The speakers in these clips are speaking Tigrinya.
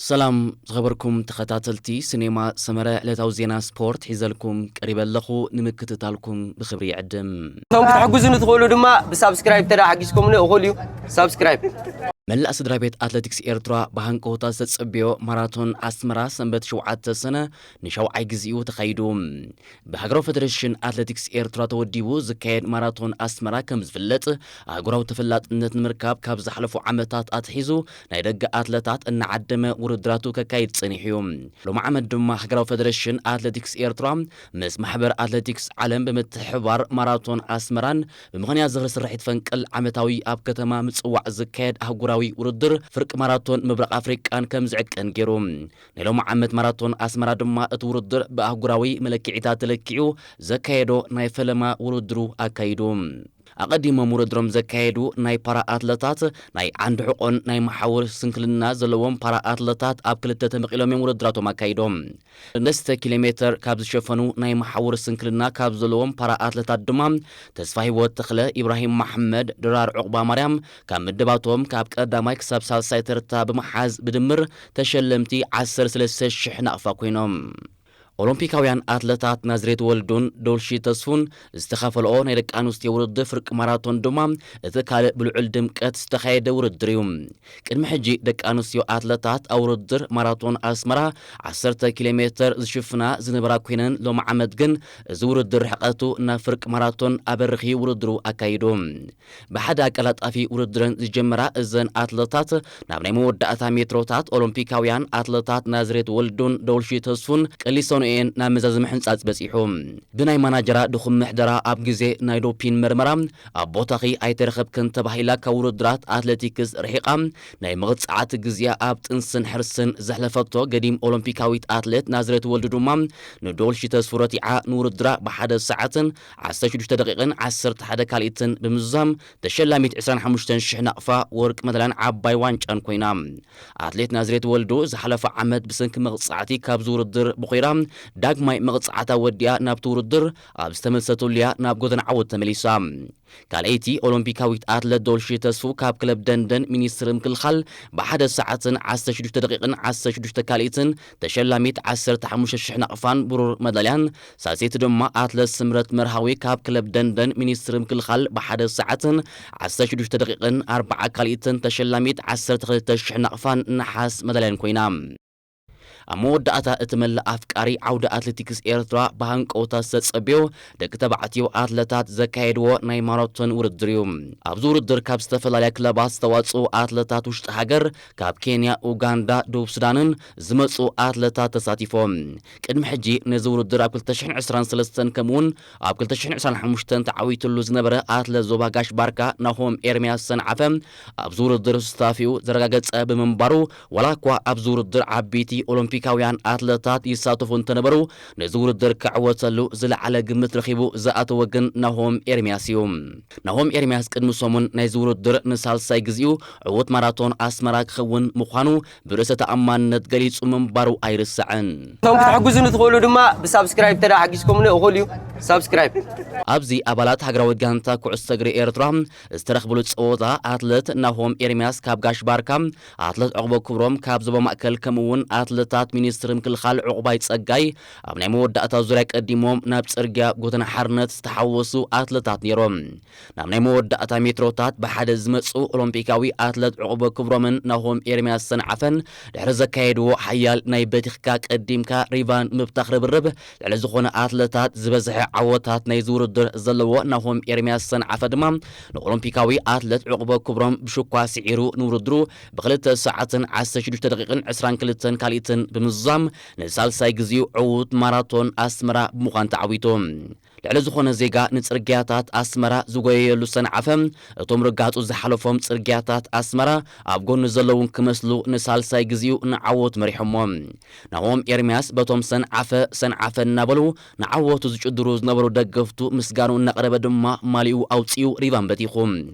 ሰላም ዝኸበርኩም ተኸታተልቲ ሲኔማ ሰመረ፣ ዕለታዊ ዜና ስፖርት ሒዘልኩም ቀሪበ ኣለኹ። ንምክትታልኩም ብኽብሪ ይዕድም። እቶም ክትሕግዙኒ ትኽእሉ ድማ ብሳብስክራይብ ተዳ ሓጊዝኩምኒ እኹል እዩ። ሳብስክራይብ። መላእ ስድራ ቤት ኣትሌቲክስ ኤርትራ ብሃንቀውታ ዝተጸብዮ ማራቶን ኣስመራ ሰንበት ሸውዓተ ሰነ ንሻውዓይ ግዜኡ ተኻይዱ። ብሃገራዊ ፌደሬሽን ኣትሌቲክስ ኤርትራ ተወዲቡ ዝካየድ ማራቶን ኣስመራ ከም ዝፍለጥ ኣህጉራዊ ተፈላጥነት ንምርካብ ካብ ዝሓለፉ ዓመታት ኣትሒዙ ናይ ደገ ኣትለታት እናዓደመ ውድድራቱ ከካይድ ጸኒሑ እዩ። ሎሚ ዓመት ድማ ሃገራዊ ፌደሬሽን ኣትሌቲክስ ኤርትራ ምስ ማሕበር ኣትሌቲክስ ዓለም ብምትሕብባር ማራቶን ኣስመራን ብምኽንያት ዝኽሪ ስርሒት ፈንቅል ዓመታዊ ኣብ ከተማ ምጽዋዕ ዝካየድ ኣህጉራዊ ውድድር ፍርቂ ማራቶን ምብራቕ ኣፍሪቃን ከም ዝዕቀን ገይሩ። ናይ ሎሚ ዓመት ማራቶን ኣስመራ ድማ እቲ ውድድር ብኣህጉራዊ መለክዒታት ተለኪዑ ዘካየዶ ናይ ፈለማ ውድድሩ ኣካይዱ። ኣቐዲሞም ውድድሮም ዘካየዱ ናይ ፓራ ኣትለታት ናይ ዓንዲ ሕቖን ናይ መሓውር ስንክልና ዘለዎም ፓራ ኣትለታት ኣብ ክልተ ተመቒሎም እዮም ውድድራቶም ኣካይዶም። ሰለስተ ኪሎ ሜተር ካብ ዝሸፈኑ ናይ መሓውር ስንክልና ካብ ዘለዎም ፓራ ኣትለታት ድማ ተስፋ ህይወት ተኽለ፣ ኢብራሂም መሓመድ፣ ድራር ዑቕባ ማርያም ካብ ምድባቶም ካብ ቀዳማይ ክሳብ ሳልሳይ ተርታ ብምሓዝ ብድምር ተሸለምቲ ዓሰርተ ሰለስተ ሽሕ ናቕፋ ኮይኖም። ኦሎምፒካውያን ኣትለታት ናዝሬት ወልዱን ዶልሺ ተስፉን ዝተኻፈልኦ ናይ ደቂ ኣንስትዮ ውድድር ፍርቂ ማራቶን ድማ እቲ ካልእ ብልዑል ድምቀት ዝተኻየደ ውድድር እዩ። ቅድሚ ሕጂ ደቂ ኣንስትዮ ኣትለታት ኣብ ውድድር ማራቶን ኣስመራ ዓሰርተ ኪሎ ሜተር ዝሽፍና ዝነበራ ኮይነን፣ ሎሚ ዓመት ግን እዚ ውድድር ርሕቀቱ ናብ ፍርቂ ማራቶን ኣበርኺ ውድድሩ ኣካይዱ። ብሓደ ኣቀላጣፊ ውድድረን ዝጀመራ እዘን ኣትለታት ናብ ናይ መወዳእታ ሜትሮታት ኦሎምፒካውያን ኣትለታት ናዝሬት ወልዱን ዶልሺ ተስፉን ቀሊሰንኦ እየን ናብ መዛዘሚ ሕንጻጽ በጺሑ። ብናይ ማናጀራ ድኹም ምሕደራ ኣብ ግዜ ናይ ዶፒን መርመራ ኣብ ቦታኺ ኣይተረኸብክን ተባሂላ ካብ ውድድራት ኣትሌቲክስ ርሒቓ ናይ መቕጻዕቲ ግዜኣ ኣብ ጥንስን ሕርስን ዘሕለፈቶ ገዲም ኦሎምፒካዊት ኣትሌት ናዝሬት ወልዱ ድማ ንዶልሺ ተስፉ ረቲዓ ንውድድራ ብሓደ ሰዓትን ዓሰርተ ሽዱሽተ ደቂቕን ዓሰርተ ሓደ ካልኢትን ብምዝዛም ተሸላሚት ዕስራን ሓሙሽተን ሽሕ ናቕፋ ወርቂ መዳልያን ዓባይ ዋንጫን ኮይና። ኣትሌት ናዝሬት ወልዱ ዝሓለፈ ዓመት ብሰንኪ መቕጻዕቲ ካብዚ ውድድር ብኾይራ ዳግማይ መቕጻዕታ ወዲኣ ናብቲ ውድድር ኣብ ዝተመልሰትሉ እያ ናብ ጎደና ዓወት ተመሊሳ። ካልኣይቲ ኦሎምፒካዊት ኣትለት ዶልሺ ተስፉ ካብ ክለብ ደንደን ሚኒስትሪ ምክልኻል ብሓደ ሰዓትን ዓሰርተ ሽዱሽተ ደቂቕን ዓሰርተ ሽዱሽተ ካልኢትን ተሸላሚት ዓሰርተ ሓሙሽተ ሽሕ ናቕፋን ብሩር መዳልያን፣ ሳልሰይቲ ድማ ኣትለት ስምረት መርሃዊ ካብ ክለብ ደንደን ሚኒስትሪ ምክልኻል ብሓደ ሰዓትን ዓሰርተ ሽዱሽተ ደቂቕን ኣርብዓ ካልኢትን ተሸላሚት ዓሰርተ ክልተ ሽሕ ናቕፋን ነሓስ መዳልያን ኮይና። ኣብ መወዳእታ እቲ መላእ ኣፍቃሪ ዓውዲ ኣትሌቲክስ ኤርትራ ብሃንቀውታ ዝተጸብዮ ደቂ ተባዕትዮ ኣትለታት ዘካየድዎ ናይ ማራቶን ውድድር እዩ። ኣብዚ ውድድር ካብ ዝተፈላለያ ክለባት ዝተዋጽኡ ኣትለታት ውሽጢ ሃገር ካብ ኬንያ፣ ኡጋንዳ፣ ደቡብ ሱዳንን ዝመጹ ኣትለታት ተሳቲፎም። ቅድሚ ሕጂ ነዚ ውድድር ኣብ ክልተ ሽሕን ዕስራን ሰለስተን ከምኡውን ኣብ ክልተ ሽሕን ዕስራን ሓሙሽተን ተዓዊትሉ ዝነበረ ኣትለት ዞባ ጋሽ ባርካ ናሆም ኤርምያስ ሰንዓፈ ኣብዚ ውድድር ስታፊኡ ዘረጋገጸ ብምንባሩ፣ ዋላ እኳ ኣብዚ ውድድር ዓበይቲ ኦሎምፒካውያን ኣትለታት ይሳተፉ እንተነበሩ፣ ነዚ ውድድር ክዕወተሉ ዝለዓለ ግምት ረኺቡ ዝኣተወ ግን ናሆም ኤርምያስ እዩ። ናሆም ኤርምያስ ቅድሚ ሰሙን ናይዚ ውድድር ንሳልሳይ ግዜኡ ዕዉት ማራቶን ኣስመራ ክኸውን ምዃኑ ብርእሰ ተኣማንነት ገሊጹ ምንባሩ ኣይርሳዕን። እቶም ክትሕግዙኒ ትኽእሉ ድማ ብሳብስክራይብ ተዳ ሓጊዝኩምኒ እኹል እዩ። ሳብስክራይብ። ኣብዚ ኣባላት ሃገራዊት ጋንታ ኩዕሶ እግሪ ኤርትራ ዝተረኽብሉ ጸወታ ኣትለት ናሆም ኤርምያስ ካብ ጋሽ ባርካ፣ ኣትለት ዕቑበ ክብሮም ካብ ዞባ ማእከል ከምኡ እውን ኣትለታት ሚኒስትሪ ምክልኻል ዕቑባይ ጸጋይ ኣብ ናይ መወዳእታ ዙርያ ቀዲሞም ናብ ጽርግያ ጎተና ሓርነት ዝተሓወሱ ኣትለታት ነይሮም። ናብ ናይ መወዳእታ ሜትሮታት ብሓደ ዝመጹ ኦሎምፒካዊ ኣትለት ዕቑበ ክብሮምን ናሆም ኤርምያስ ሰንዓፈን ድሕሪ ዘካየድዎ ሓያል ናይ በቲኽካ ቀዲምካ ሪቫን ምብታኽ ርብርብ፣ ልዕሊ ዝኾነ ኣትለታት ዝበዝሐ ዓወታት ናይዚ ውድድር ዘለዎ ናሆም ኤርምያስ ሰንዓፈ ድማ ንኦሎምፒካዊ ኣትለት ዕቑበ ክብሮም ብሽኳ ስዒሩ ንውድድሩ ብክልተ ሰዓትን ዓሰርተ ሽዱሽተ ደቂቕን ዕስራን ክልተን ካልኢትን ብምዝዛም ንሳልሳይ ግዜኡ ዕዉት ማራቶን ኣስመራ ብምዃን ተዓዊቱ። ልዕሊ ዝኾነ ዜጋ ንጽርግያታት ኣስመራ ዝጎየየሉ ሰንዓፈ፣ እቶም ርጋጹ ዝሓለፎም ጽርግያታት ኣስመራ ኣብ ጎኒ ዘለውን ክመስሉ ንሳልሳይ ግዜኡ ንዓወት መሪሖሞ። ናሆም ኤርምያስ በቶም ሰንዓፈ ሰንዓፈ እናበሉ ንዓወቱ ዝጭድሩ ዝነበሩ ደገፍቱ ምስጋኑ እናቕረበ ድማ ማሊኡ ኣውጺኡ ሪቫን በቲኹ።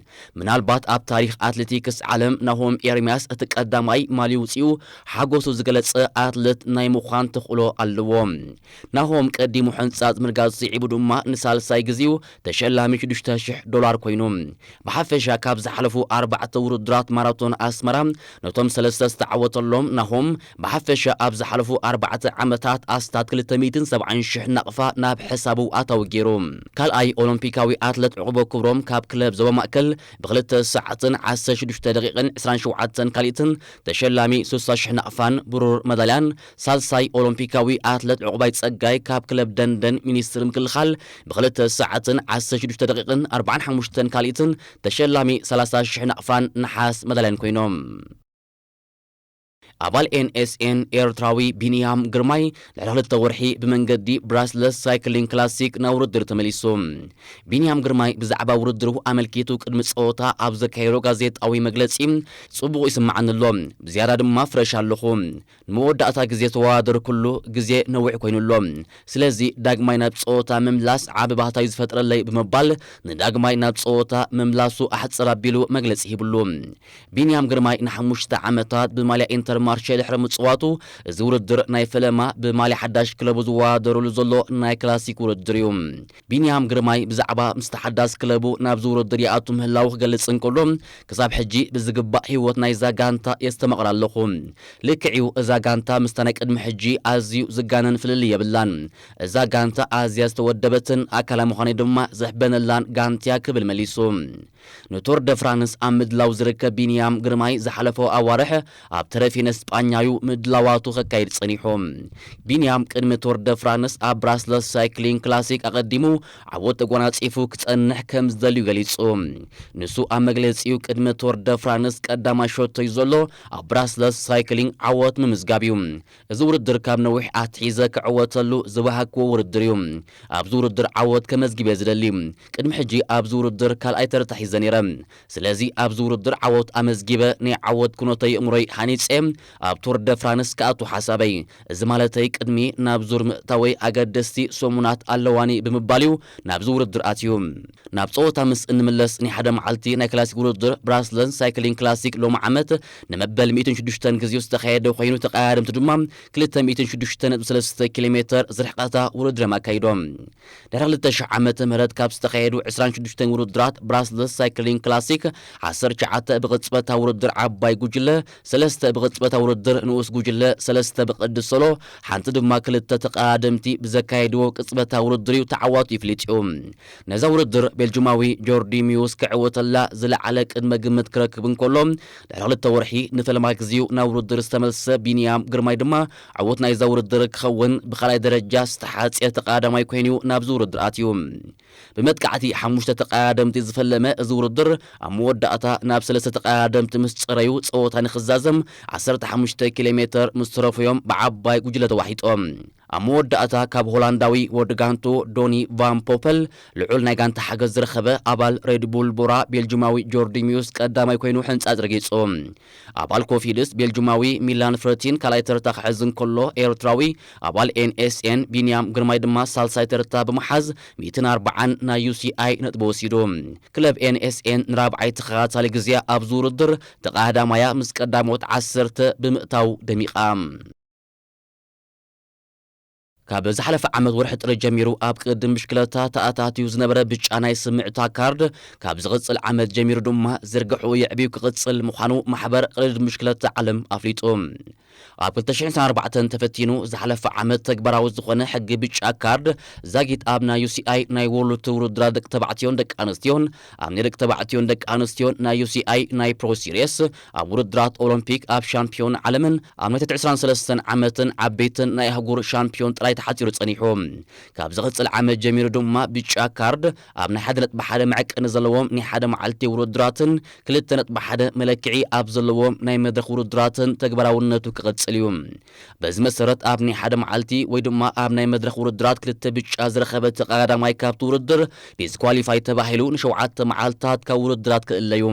ምናልባት ኣብ ታሪኽ ኣትሌቲክስ ዓለም ናሆም ኤርምያስ እቲ ቀዳማይ ማሊኡ ውጺኡ ሓጎሱ ዝገለጸ ኣትለት ናይ ምዃን ተኽእሎ ኣለዎ። ናሆም ቀዲሙ ሕንጻጽ ምርጋጽ ስዒቡ ድማ ንሳልሳይ ግዜኡ ተሸላሚ ሽዱሽተ ሽሕ ዶላር ኮይኑ። ብሓፈሻ ካብ ዝሓለፉ ኣርባዕተ ውድድራት ማራቶን ኣስመራ ነቶም ሰለስተ ዝተዓወተሎም ናሆም ብሓፈሻ ኣብ ዝሓለፉ ኣርባዕተ ዓመታት ኣስታት ክልተ ሚእትን ሰብዓን ሽሕ ናቕፋ ናብ ሕሳቡ ኣታዊ ገይሩ። ካልኣይ ኦሎምፒካዊ ኣትለት ዕቑቦ ክብሮም ካብ ክለብ ዞባ ማእከል ብክልተ ሰዓትን ዓሰርተ ሽዱሽተ ደቂቕን ዕስራን ሸውዓተን ካልኢትን ተሸላሚ ስሳ ሽሕ ናቕፋን ብሩር መዳልያን፣ ሳልሳይ ኦሎምፒካዊ ኣትለት ዕቑባይ ጸጋይ ካብ ክለብ ደንደን ሚኒስትሪ ምክልኻል ብክልተ ሰዓትን ዓሰርተ ሽዱሽተ ደቂቕን ኣርባዓን ሓሙሽተን ካልኢትን ተሸላሚ ሰላሳ ሽሕ ናቕፋን ነሓስ መዳልያን ኮይኖም። ኣባል ኤንኤስኤን ኤርትራዊ ቢንያም ግርማይ ድሕሪ ክልተ ወርሒ ብመንገዲ ብራስለስ ሳይክሊንግ ክላሲክ ናብ ውድድር ተመሊሱ። ቢንያም ግርማይ ብዛዕባ ውድድሩ ኣመልኪቱ ቅድሚ ጸወታ ኣብ ዘካየዶ ጋዜጣዊ መግለጺ፣ "ጽቡቕ ይስምዓኒ ኣሎ፣ ብዝያዳ ድማ ፍረሽ ኣለኹ። ንመወዳእታ ግዜ ተወዳደርኩሉ ግዜ ነዊሕ ኮይኑ ኣሎ። ስለዚ ዳግማይ ናብ ጸወታ ምምላስ ዓቢ ባህታ እዩ ዝፈጥረለይ" ብምባል ንዳግማይ ናብ ጸወታ ምምላሱ ኣሕጽር ኣቢሉ መግለጺ ሂብሉ። ቢንያም ግርማይ ንሓሙሽተ ዓመታት ብማልያ ኢንተርማርሸ ድሕሪ ምጽዋቱ፣ እዚ ውድድር ናይ ፈለማ ብማልያ ሓዳሽ ክለቡ ዝወዳደረሉ ዘሎ ናይ ክላሲክ ውድድር እዩ። ቢንያም ግርማይ ብዛዕባ ምስቲ ሓዳስ ክለቡ ናብዚ ውድድር ይኣቱ ምህላዉ ክገልጽ እንከሎ፣ "ክሳብ ሕጂ ብዝግባእ ህይወት ናይዛ ጋንታ የስተማቕር ኣለኹ። ልክዕ እዩ፣ እዛ ጋንታ ምስታ ናይ ቅድሚ ሕጂ ኣዝዩ ዝጋነን ፍልልይ የብላን። እዛ ጋንታ ኣዝያ ዝተወደበትን ኣካላ ምዃነይ ድማ ዘሕበነላን ጋንትያ" ክብል መሊሱ። ንቶር ደ ፍራንስ ኣብ ምድላው ዝርከብ ቢንያም ግርማይ ዝሓለፈ ኣዋርሕ ኣብ ተረፊን እስጳኛዩ ምድላዋቱ ከካይድ ጸኒሑ። ቢንያም ቅድሚ ቶር ደ ፍራንስ ኣብ ብራስለስ ሳይክሊንግ ክላሲክ ኣቐዲሙ ዓወት ተጎናጺፉ ክጸንሕ ከም ዝደልዩ ገሊጹ። ንሱ ኣብ መግለጺኡ ቅድሚ ቶር ደ ፍራንስ ቀዳማይ ሸቶዩ ዘሎ ኣብ ብራስለስ ሳይክሊንግ ዓወት ምምዝጋብ እዩ። እዚ ውድድር ካብ ነዊሕ ኣትሒዘ ክዕወተሉ ዝበሃግክዎ ውድድር እዩ። ኣብዚ ውድድር ዓወት ከመዝግብ እየ ዝደሊ። ቅድሚ ሕጂ ኣብዚ ውድድር ካልኣይ ተርታ ሒዘ ነይረ። ስለዚ ኣብዚ ውድድር ዓወት ኣመዝጊበ ናይ ዓወት ኩነተይ ኣእምሮይ ሃኒጸ ኣብ ቶር ደ ፍራንስ ክኣቱ ሓሳበይ። እዚ ማለተይ ቅድሚ ናብ ዙር ምእታወይ ኣገደስቲ ሰሙናት ኣለዋኒ" ብምባል እዩ ናብዚ ውድድር ኣትዩ። ናብ ጸወታ ምስ እንምለስ ናይ ሓደ መዓልቲ ናይ ክላሲክ ውድድር ብራስለስ ሳይክሊንግ ክላሲክ ሎሚ ዓመት ንመበል ሚእትን ሽዱሽተን ግዜኡ ዝተኻየደ ኮይኑ ተቐያደምቲ ድማ ክልተ ሚእትን ሽዱሽተ ነጥቢ ሰለስተ ኪሎ ሜተር ዝርሕቐታ ውድድር እዮም ኣካይዶም። ድሕሪ ክልተ ሽሕ ዓመተ ምህረት ካብ ዝተኻየዱ ዕስራን ሽዱሽተን ውድድራት ብራስለስ ሳይክሊንግ ክላሲክ ዓሰርተ ትሽዓተ ብቕጽበታ ውድድር ዓባይ ጉጅለ፣ ሰለስተ ብቕጽበታ ውድድር ንኡስ ጉጅለ፣ ሰለስተ ብቕዲ ሶሎ፣ ሓንቲ ድማ ክልተ ተቐዳደምቲ ብዘካየድዎ ቅጽበታ ውድድር እዩ ተዓዋቱ ይፍሊጥ እዩ። ነዛ ውድድር ቤልጅማዊ ጆርዲ ሚውስ ክዕወተላ ዝለዓለ ቅድመ ግምት ክረክብ እንከሎ፣ ድሕሪ ክልተ ወርሒ ንፈለማ ግዜኡ ናብ ውድድር ዝተመልሰ ቢንያም ግርማይ ድማ ዕዉት ናይዛ ውድድር ክኸውን ብኻልኣይ ደረጃ ዝተሓጽየ ተቐዳዳማይ ኮይኑ ናብዚ ውድድር ኣትዩ። ብመጥቃዕቲ ሓሙሽተ ተቐዳደምቲ ዝፈለመ እዚ ውድድር ኣብ መወዳእታ ናብ ሰለስተ ተቐዳደምቲ ምስ ጸረዩ ጸወታ ንኽዛዘም ዓሰርተ ሓሙሽተ ኪሎ ሜተር ምስ ተረፉ እዮም ብዓባይ ጉጅለ ተዋሒጦም። ኣብ መወዳእታ ካብ ሆላንዳዊ ወዲ ጋንቶ ዶኒ ቫን ፖፐል ልዑል ናይ ጋንታ ሓገዝ ዝረኸበ ኣባል ሬድ ቡል ቦራ ቤልጅማዊ ጆርዲ ሚውስ ቀዳማይ ኮይኑ ሕንጻጽ ረጊጹ። ኣባል ኮፊድስ ቤልጅማዊ ሚላን ፍረቲን ካልኣይ ተርታ ክሕዝ እንከሎ፣ ኤርትራዊ ኣባል ኤንኤስኤን ቢንያም ግርማይ ድማ ሳልሳይ ተርታ ብምሓዝ ሚእትን ኣርባዓን ናይ ዩሲኣይ ነጥቢ ወሲዱ። ክለብ ኤንኤስኤን ንራብዓይ ተኸታታሊ ግዜ ኣብዚ ውድድር ተቐዳዳማያ ምስ ቀዳሞት ዓሰርተ ብምእታው ደሚቓ። ካብ ዝሓለፈ ዓመት ወርሒ ጥሪ ጀሚሩ ኣብ ቅድድም ብሽክለታ ተኣታትዩ ዝነበረ ብጫ ናይ ስምዕታ ካርድ፣ ካብ ዝቕጽል ዓመት ጀሚሩ ድማ ዝርግሑ የዕብዩ ክቕጽል ምዃኑ ማሕበር ቅድድም ብሽክለታ ዓለም ኣፍሊጡ። ኣብ ክልተ ሽሕን ዕስራን ኣርባዕተን ተፈቲኑ ዝሓለፈ ዓመት ተግባራዊ ዝኾነ ሕጊ ብጫ ካርድ ዛጊት ኣብ ናይ ዩሲኣይ ናይ ወርልድ ቱር ውድድራት ደቂ ተባዕትዮን ደቂ ኣንስትዮን፣ ኣብ ናይ ደቂ ተባዕትዮን ደቂ ኣንስትዮን ናይ ዩሲኣይ ናይ ፕሮ ሲሪየስ፣ ኣብ ውድድራት ኦሎምፒክ፣ ኣብ ሻምፒዮን ዓለምን ኣብ ናይ ትሕቲ ዕስራን ሰለስተን ዓመትን ዓበይትን ናይ ኣህጉር ሻምፒዮን ጥራይ ተሓጺሩ ጸኒሑ። ካብ ዝቕጽል ዓመት ጀሚሩ ድማ ብጫ ካርድ ኣብ ናይ ሓደ ነጥቢ ሓደ መዐቀኒ ዘለዎም ናይ ሓደ መዓልቲ ውድድራትን ክልተ ነጥቢ ሓደ መለክዒ ኣብ ዘለዎም ናይ መድረኽ ውድድራትን ተግባራውነቱ ክቕጽል እዩ። በዚ መሰረት ኣብ ናይ ሓደ መዓልቲ ወይ ድማ ኣብ ናይ መድረኽ ውድድራት ክልተ ብጫ ዝረኸበ ተቐዳዳማይ ካብቲ ውድድር ዲስኳሊፋይ ተባሂሉ ንሸውዓተ መዓልታት ካብ ውድድራት ክእለ እዩ።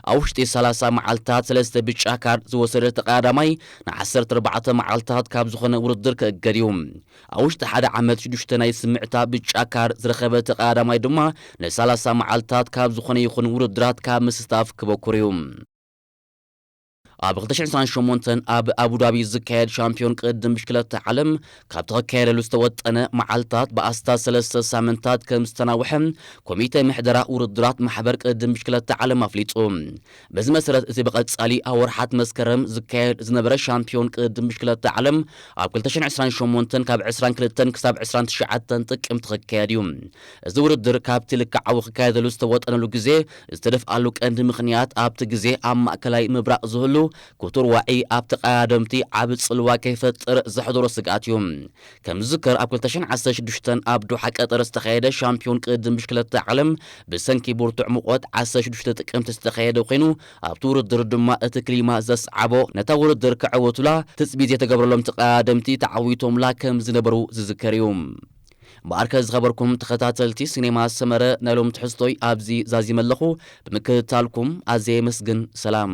ኣብ ውሽጢ ሰላሳ መዓልታት ሰለስተ ብጫ ካርድ ዝወሰደ ተቐዳዳማይ ንዓሰርተ ኣርባዕተ መዓልታት ካብ ዝኾነ ውድድር ክእገድ እዩ። ኣብ ውሽጢ ሓደ ዓመት ሽዱሽተ ናይ ስምዕታ ብጫ ካርድ ዝረኸበ ተቐዳዳማይ ድማ ንሰላሳ መዓልታት ካብ ዝኾነ ይኹን ውድድራት ካብ ምስታፍ ክበኩር እዩ። ኣብ ክልተ ሽሕን ዕስራን ሸሞንተን ኣብ ኣቡዳቢ ዝካየድ ሻምፒዮን ቅድም ብሽክለታ ዓለም ካብ ተኸካየደሉ ዝተወጠነ መዓልታት ብኣስታት ሰለስተ ሳምንታት ከም ዝተናውሐ ኮሚቴ ምሕደራ ውድድራት ማሕበር ቅድም ብሽክለታ ዓለም ኣፍሊጡ። በዚ መሰረት እቲ ብቐጻሊ ኣብ ወርሓት መስከረም ዝካየድ ዝነበረ ሻምፒዮን ቅድም ብሽክለታ ዓለም ኣብ ክልተ ሽሕን ዕስራን ሸሞንተን ካብ ዕስራን ክልተን ክሳብ ዕስራን ትሽዓተን ጥቅምቲ ክካየድ እዩ። እዚ ውድድር ካብቲ ልክዓዊ ክካየደሉ ዝተወጠነሉ ግዜ ዝተደፍኣሉ ቀንዲ ምኽንያት ኣብቲ ግዜ ኣብ ማእከላይ ምብራቕ ዝህሉ ክቱር ዋዒ ኣብ ተቐዳደምቲ ዓቢ ጽልዋ ከይፈጥር ዘሕደሮ ስግኣት እዩ። ከም ዝዝከር ኣብ ክልተ ሽሕን ዓሰርተ ሽዱሽተን ኣብ ዶሓ ቀጠር ዝተኻየደ ሻምፒዮን ቅድም ብሽክለታ ዓለም ብሰንኪ ብርቱዕ ሙቐት ዓሰርተ ሽዱሽተ ጥቅምቲ ዝተኻየደ ኮይኑ ኣብቲ ውድድር ድማ እቲ ክሊማ ዘስዓቦ ነታ ውድድር ክዕወቱላ ትጽቢት የተገብረሎም ተቐዳደምቲ ተዓዊቶምላ ከም ዝነበሩ ዝዝከር እዩ። እምበኣርከ ዝኸበርኩም ተኸታተልቲ ሲኔማ ሰመረ ናይ ሎም ትሕዝቶይ ኣብዚ ዛዚመ ኣለኹ። ብምክትታልኩም ኣዝየ የመስግን። ሰላም።